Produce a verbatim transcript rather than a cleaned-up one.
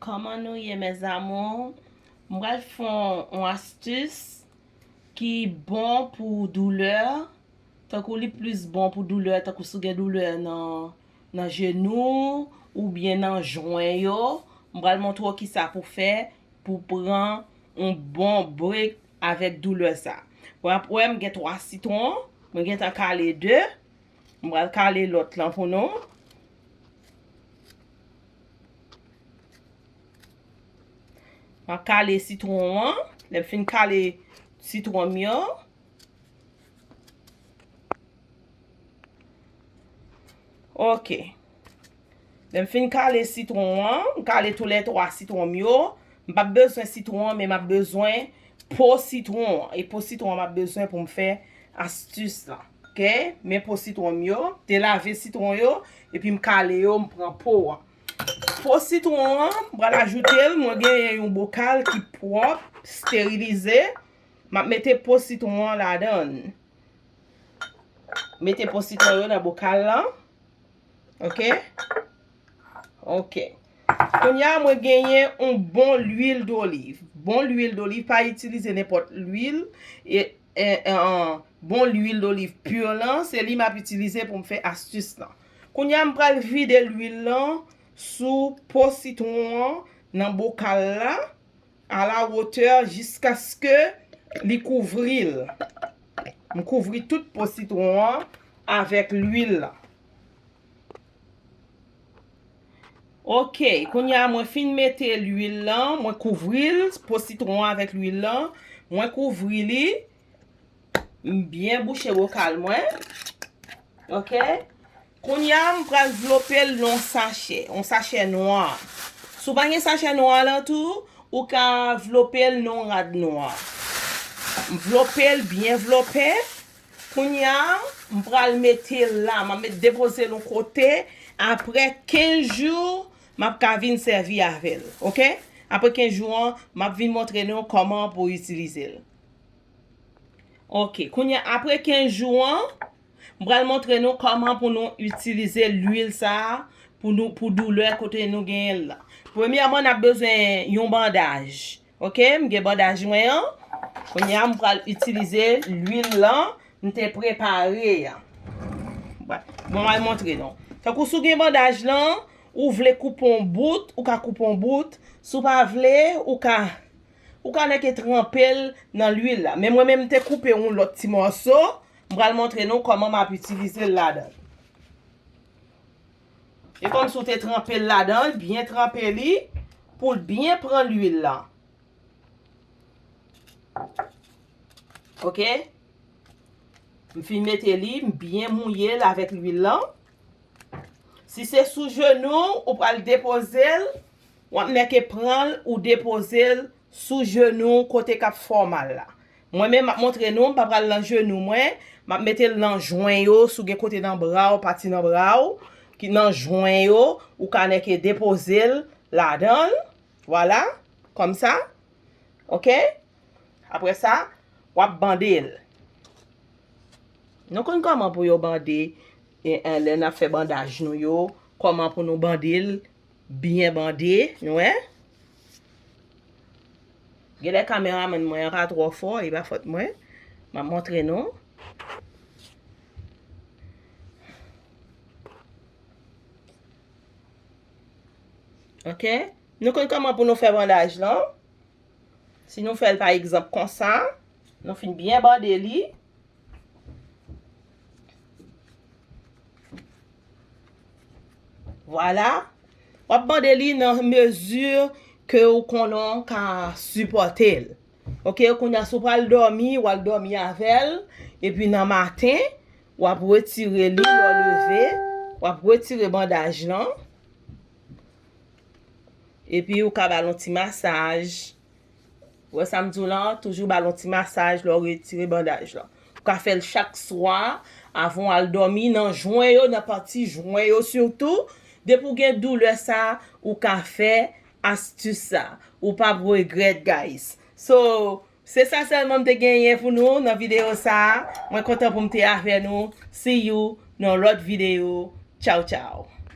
Kòman nou ye, mes amours? M pral fè yon astis ki bon pou doulè, tankou li plis bon pou doulè, tankou si w gen doulè nan, nan jenou oubyen nan jwen yo. M pral montre w kisa pou fè pou pran yon bon break avèk doulè sa. W ap wè m gen twa sitwon, mwen gentan kale de. M pral kale lòt lan pou nou. M ap kale sitwon an. Lè m fin kale sitwon m yo. Ok. Lè m fin kale sitwon an, m kale toulètwa sitwon m yo. M p ap bezwen sitwon an, men m ap bezwen po sitwon an. E po sitwon an m ap bezwen pou m fè astis lan. Ok? Men po sitwon m yo, te lave sitwon yo, epi m kale yo, m pran po an. Po sitwon an, m pral ajoute l, mwen genyen yon bokal ki pwòp, esterilize. M ap mete po sitwon an ladan l. Mete po sitwon yo nan bokal lan. Ok? Ok. Kounye a, mwen genyen yon bon lwil doliv. Bon lwil doliv, pa itilize nenpòt lwil. E, e, e, an, bon lwil doliv pur lan, se li m ap itilize pou m fè astis lan. Kounye a, m pral vide lwil lan sou po sitwon an nan bokal la, à la hauteur, jiskaske li kouvri l. M kouvri tout po sitwon an avèk lwil la. Ok, kounye a mwen fin mete lwil lan, mwen kouvri l, po sitwon an avèk lwil lan, mwen kouvri li, m byen bouche bokal mwen. Ok? Kounye a, m pral vlope l nan yon sachè, yon sachè nwa. Si w pa gen sachè nwa lan tou, ou ka vlope l nan yon rad nwa. M vlope l byen vlope. Kounye a, m pral mete l la, m ap met depoze l yon kote. Apre kenz jou, m ap ka vin sèvi avè l. Ok? Apre kenz jou an, m ap vin montre nou kòman pou itilize l. Ok, kounye a, apre kenz jou an, m pral montre nou kòman pou nou itilize lwil sa a pou nou, pou doulè kote nou genyen l la. Premyèman, n ap bezwen yon bandaj. Ok, m gen bandaj mwen an. Kounye a, m pral itilize lwil lan m te prepare a. Bon, bon, m al montre nou. Tankou si w gen bandaj lan, ou vle koupe yon bout, ou ka koupe yon bout. Si w pa vle, ou ka, ou ka nèke tranpe l nan lwil la. Men mwen menm, m te koupe yon lòt ti mòso. M pral montre nou kòman m ap itilize l ladan l. E kòmsi w te tranpe l ladan l, byen tranpe li pou l byen pran lwil lan. Ok? M fin mete li, m byen mouye l avèk lwil lan. Si se sou jenou w pral depoze l, w ap nèke pran l, ou depoze l sou jenou w kote k ap fè w mal la. Mwen menm, m ap montre nou, m pa pral nan jenou mwen, m ap mete l nan jwen yo, si w gen kote nan bra w, pati nan bra w, ki nan jwen yo, ou ka nèke depoze l ladan l, vwala, kòmsa, ok? Apre sa, w ap bande l. Nou konn kòman pou yo bande, e, e, lè n ap fè bandaj nou yo, kòman pou nou bande l, byen bande, nou wè. Genlè kameramann mwen an pa twò fò, e pa fòt mwen. M ap montre nou. Ok? Nou konn kòman pou nou fè bandaj lan. Si nou fè l pa egzanp konsa, nou fin byen bande li. Vwala. W ap bande li nan mezi ke ou konnen w ka sipòte l. Ok, kounye a, si w pral dòmi, w al dòmi avè l. Epi nan maten, w ap retire li, lè w leve, w ap retire bandaj lan. Epi ou ka ba l yon ti masaj. Ou wè sa m di w lan, toujou ba l yon ti masaj lè w retire bandaj lan. Ou ka fè l chak swa, avan w al dòmi, nan jwen yo, nan pati jwen yo sitou. Depi w gen doulè sa, ou ka fè astis sa. Ou p ap regrèt, guys. So, se sa sèlman m te genyen pou nou nan videyo sa. Mwen kontan pou m te avè nou. See you nan lòt videyo. Tchaw, tchaw.